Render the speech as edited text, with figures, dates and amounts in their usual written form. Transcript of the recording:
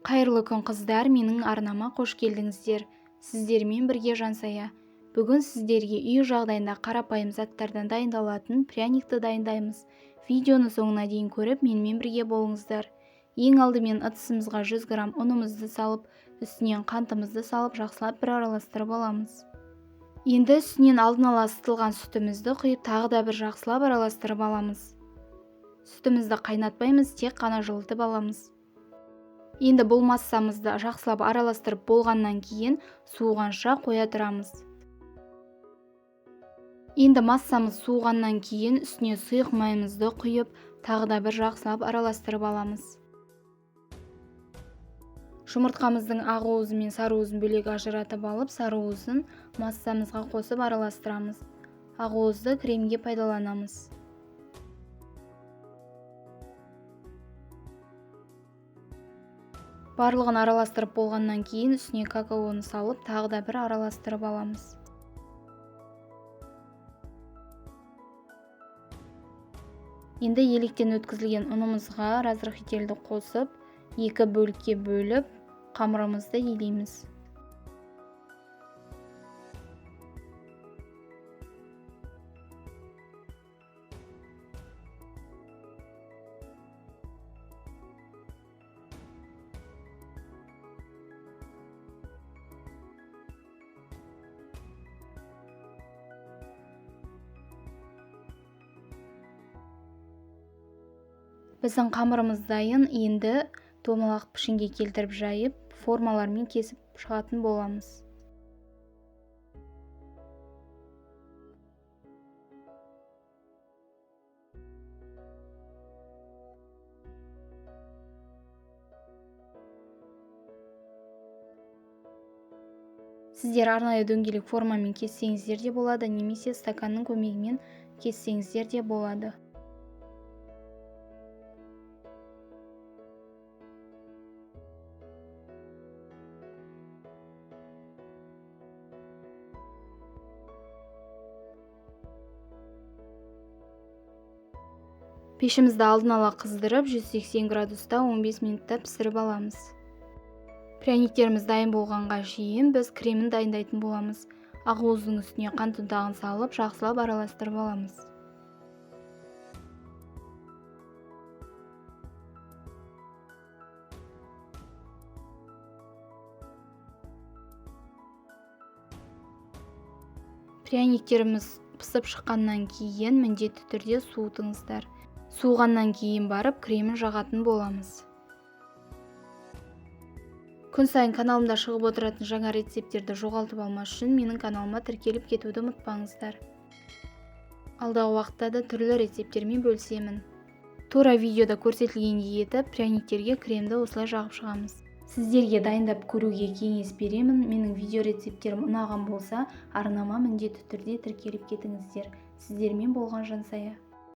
Қайырлы күн, қыздар, менің арнама қош келдіңіздер. Сіздермен бірге Жансая. Бүгін сіздерге үй жағдайында қарапайым заттардан дайындалатын пряникті дайындаймыз. Видеоны соңына дейін көріп, менімен бірге болыңыздар. Ең алдымен ыдысымызға 100 грамм ұнымызды салып, үстінен қантымызды салып, жақсылап бір араластырып аламыз. Енді үстінен алдын ала ысытылған сүтімізді құйып, тағы да бір жақсылап араластырып аламыз. Сүтімізді қайнатпаймыз, тек қана жылытып аламыз. Енді бұл массамызды жақсылап араластырып болғаннан кейін суығанша қоя тұрамыз. Енді массамыз суығаннан кейін үстіне сұйық майымызды құйып, тағы да бір жақсылап араластырып аламыз. Жұмыртқамыздың ақ уызы мен сары уызын бөлек ажыратып алып, сары уызын массамызға қосып араластырамыз. Ақ уызды кремге пайдаланамыз. Барлығын араластырып болғаннан кейін үстіне какаоны салып, тағы да бір араластырып аламыз. Енді електен өткізілген ұнымызға разрыхительді қосып, екі бөлікке бөліп, қамырымызды елейміз. Біздің қамырымыз дайын. Енді домалақ пішінге келтіріп жайып, формалармен кесіп шығатын боламыз. Сіздер арнайы дөңгелек формамен кессеңіздер де болады, немесе стаканның көмегімен кессеңіздер де болады. Пешімізді алдын ала қыздырып, 180 градуста 15 минутта пісіріп аламыз. Пряниктеріміз дайын болғанға шейін біз кремін дайындайтын боламыз. Ақуыздың үстіне қант ұнтағын салып, жақсылап араластырып аламыз. Пряниктеріміз пісіп шыққаннан кейін міндетті түрде суытыңыздар. Суығаннан кейін барып кремін жағатын боламыз. Күн сайын каналымда шығып отыратын жаңа рецепттерді жоғалтып алмас үшін менің каналыма тіркеліп кетуді ұмытпаңыздар. Алдағы уақытта да түрлі рецепттермен бөлісемін. Тура видеода көрсетілгендей етіп пряниктерге кремді осылай жағып шығамыз. Сіздерге дайындап көруге кеңес беремін. Менің видео рецепттерім ұнаған болса, арнама міндетті түрде тіркеліп кетіңіздер. Сіздермен болған Жансая.